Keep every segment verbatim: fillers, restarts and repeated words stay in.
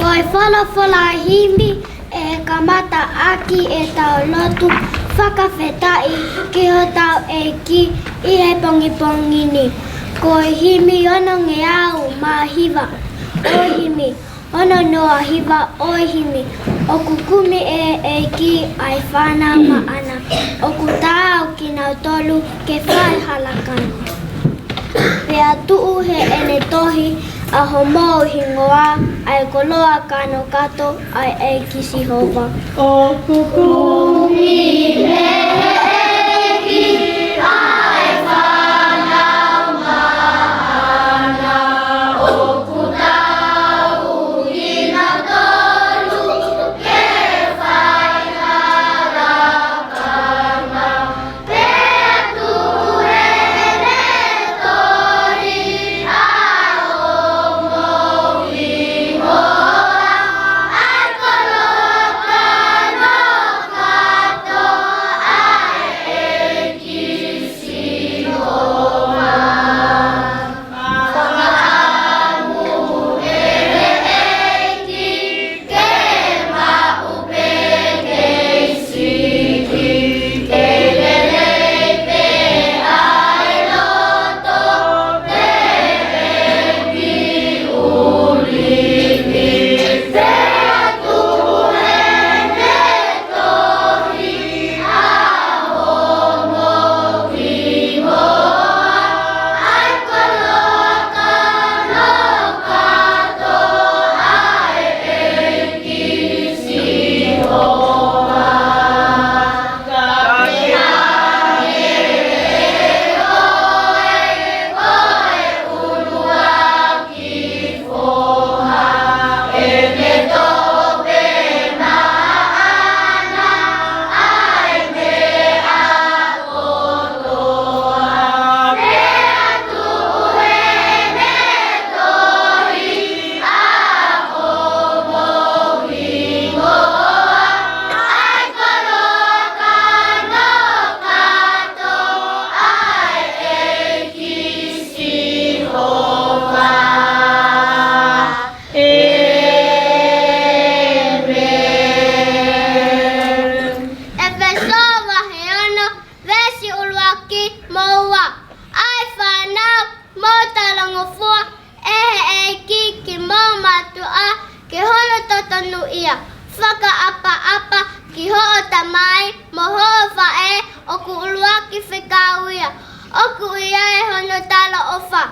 Ko e folofola himi ʻe kamata ʻaki ʻetau lotu fakafetaʻi ki hotau ʻEiki ʻi he pongipongi ni. Ko e himi ono ngeau mā hiva ʻo e himi, ono noa hiva ʻo e himi. ʻOku kumi ʻe he ʻEiki ʻa e fānau maʻana. ʻOku taau kinautolu ke fai hala kani. Pea tuʻu heʻene tohi ʻa homou hingoa, ʻa e koloa kanokato ʻa e ʻEiki Sihova. ʻOku kumi ʻe he ʻEiki ʻa e fānau maʻana. ʻOku taau kinautolu ke fai hala kani. ʻEfesō vahe ono, veesi ʻuluaki mo e ua. ʻA e fānau, mou talangofua ʻe he ʻEiki ki hoʻomou mātuʻa, ki hono totonu ia. Fakaʻapaʻapa ki hoʻo tamai mo hoʻo faʻē, ʻoku ʻuluaki fekau ia, ʻoku ʻi ai hono talaʻofa.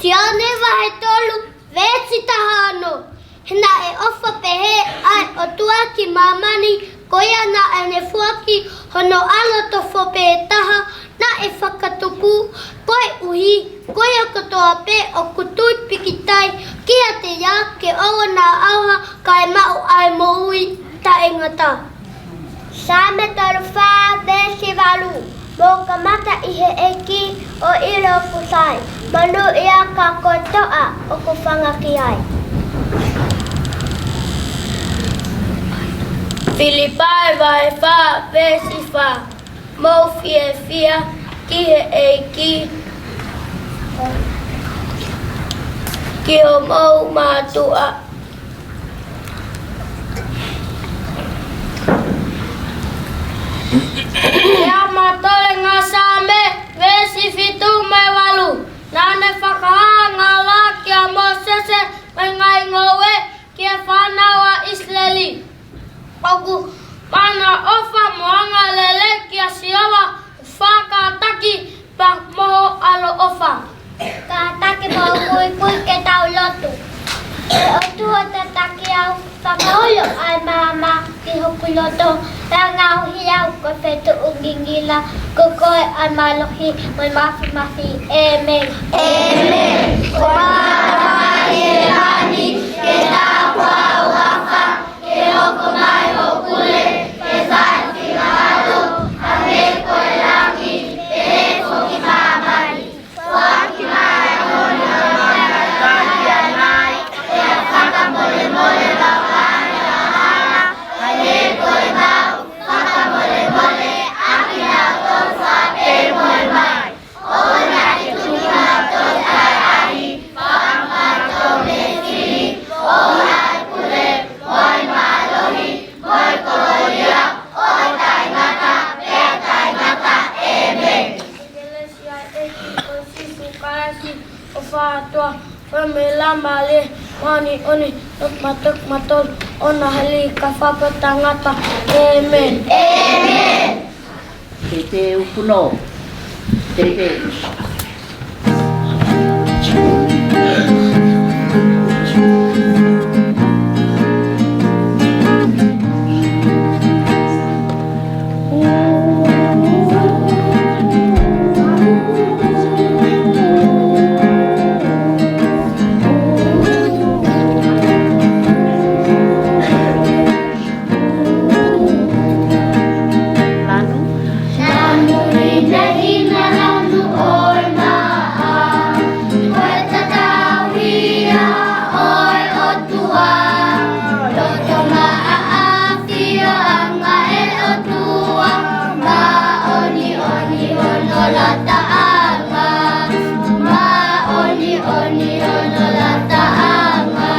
Sione vahe tolu, veesi taha ono. He naʻe ʻofa pehē ʻa e ʻOtua ki māmani, ko ia naʻa ne foaki hono ʻAlo tofu pē taha, naʻe fakatupu, koeʻuhi ko ia kotoa pē ʻoku tui pīkitai kiate ia ke ʻoua naʻa ʻauha, kae maʻu ʻa e moʻui taʻengata. Saame tolu fā, veesi valu. Mou kamata ʻi he ʻEiki, ʻo ʻilo ʻoku sai, monūʻia ka ko e toʻa ʻoku fanga ki ai. Filipai vahe fā, veesi fā. Mou fiefia ki he ʻEiki, ki hoʻomou mātuʻa. Pea mo e toenga Saame, veesi fitu mo e valu. Naʻa ne fakahā ʻa e angahala kia Mōsese mo e ngaahi ngoue ki he fānau ʻa ʻIsileli. ʻOku mana ʻofa mo angalelei kia Sihova, fakataki pea mo ʻaloʻofa. Kātaki mo puipui ke tau lotu. ʻE ʻOtua tataki au, fakaholo ʻa e maama ki hoku loto, pea ngaohi au ko e fetuʻu ngingila, ko koe ʻa e mālohi mo e māfimafi. ʻĒmeni. ʻĒmeni. Ko e mātuʻa ʻi hēvani, ke tau huafa, ke hoko mai hoʻo pule, ke fai ho finangalo, hangē ko e langi, pehē foki ʻi māmani. Foaki mai homau meʻakai ʻanai, pea fakamolemole mai kiate kimautolu, hangē ko ʻemau fakamolemole ʻa kinautolu ʻoku fai pehē mo kimautolu. ʻOua naʻa tuku kimautolu ki he ʻahiʻahi, ka ke Mālie, māʻoniʻoni, loto mātuku mātolu, ʻo nā heli ka fapa tangata. ʻĒmeni. ʻĒmeni. Te te upuno. Te te. Lanu. Lanu hinehina, lanu ʻo e maʻa, ko e tatau ia ʻo e ʻOtua. Loto maʻa, ʻafioʻanga ʻo e ʻOtua, māʻoniʻoni hono lataʻanga, māʻoniʻoni hono lataʻanga.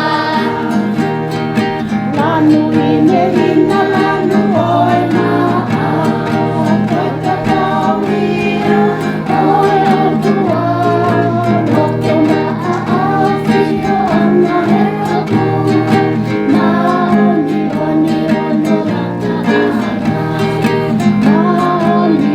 Lanu hinehina, lanu ʻo e maʻa, ko e tatau ia ʻo e ʻOtua. Loto maʻa, ʻafioʻanga ʻo e ʻOtua, māʻoniʻoni hono lataʻanga, māʻoniʻoni hono lataʻanga.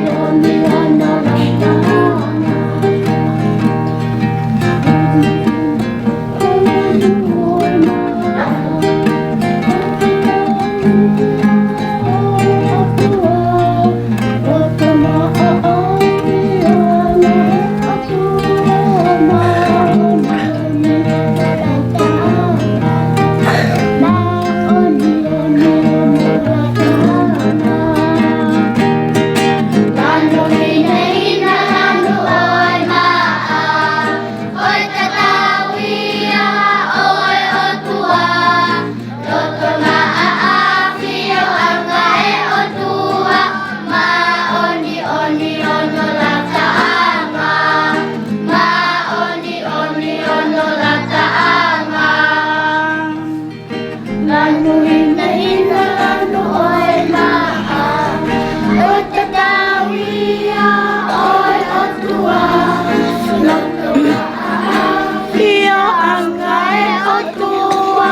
Lanu hinehina, lanu ʻo e maʻa, ko e tatau ia ʻo e ʻOtua. Loto maʻa, ʻafioʻanga ʻo e ʻOtua, māʻoniʻoni hono lataʻanga, māʻoniʻoni hono lataʻanga. Lanu hinehina, lanu ʻo e maʻa, ko e tatau ia ʻo e ʻOtua. Loto maʻa, ʻafioʻanga ʻo e ʻOtua,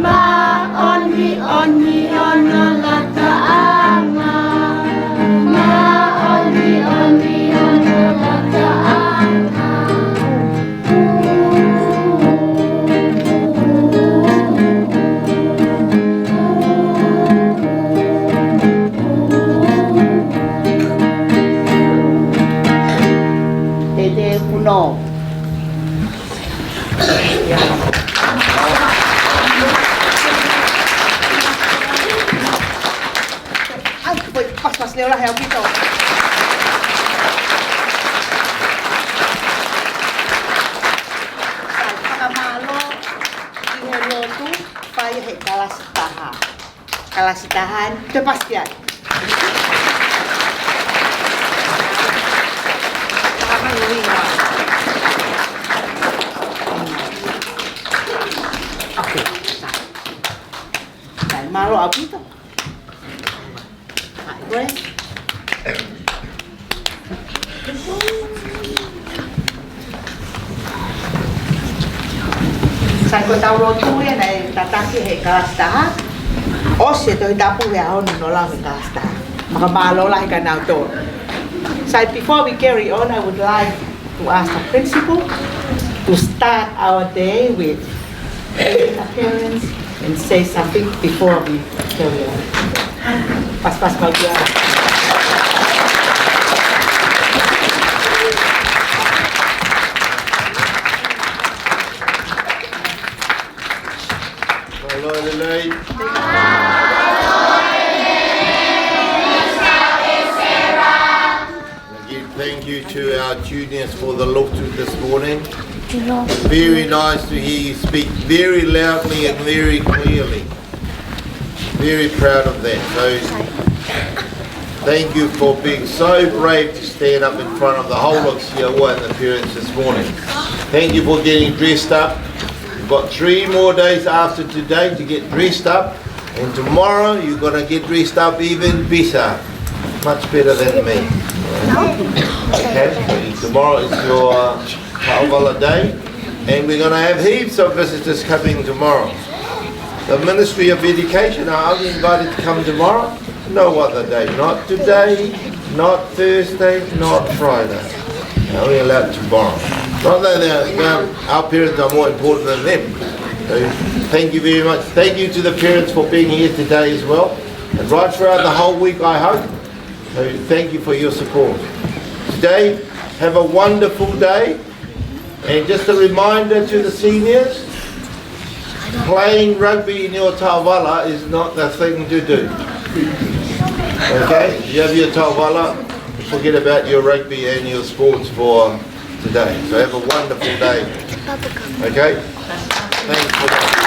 māʻoniʻoni hono lataʻanga, māʻoniʻoni hono lataʻanga. Te te upuno. ʻAi, ko e pasipasi leʻo lahi ʻaupito. Sai, fakamālō ki he lotu, fai he kalasi taha. Kalasi taha, te pasi ai. Taha mai ʻo ina. Okay, sai. Sai, mālō ʻaupito. Sai, koe. Sai, ko ʻetau lotu ia naʻe tataki he kalasi taha. ʻOsi e Tohi Tapu he ʻaho ni, nau lau he kalasi taha. Fakamālō lahi kia nautolu. Sai, before we carry on, I would like to ask the principal to start our day with a parents and say something before we carry on. Pasipasi maʻu ʻaupito. Mālō e lelei. Again, thank you to our juniors for the lotu this morning. Very nice to hear you speak very loudly and very clearly. Very proud of that. So, thank you for being so brave to stand up in front of the whole of Siaua and the parents this morning. Thank you for getting dressed up. You've got three more days after today to get dressed up. And tomorrow you're gonna get dressed up even better. Much better than me. Okay, so tomorrow is your, uh, Haʻavala Day. And we're going to have heaps of visitors coming tomorrow. The Ministry of Education are only invited to come tomorrow, no other day. Not today, not Thursday, not Friday. They're only allowed tomorrow. Not that they're, they're, our parents are more important than them. So thank you very much. Thank you to the parents for being here today as well. And right throughout the whole week, I hope. So thank you for your support. Today, have a wonderful day. And just a reminder to the seniors, playing rugby in your tauvala is not the thing to do. Okay? You have your tauvala, forget about your rugby and your sports for today. So have a wonderful day. Okay? Thanks for that.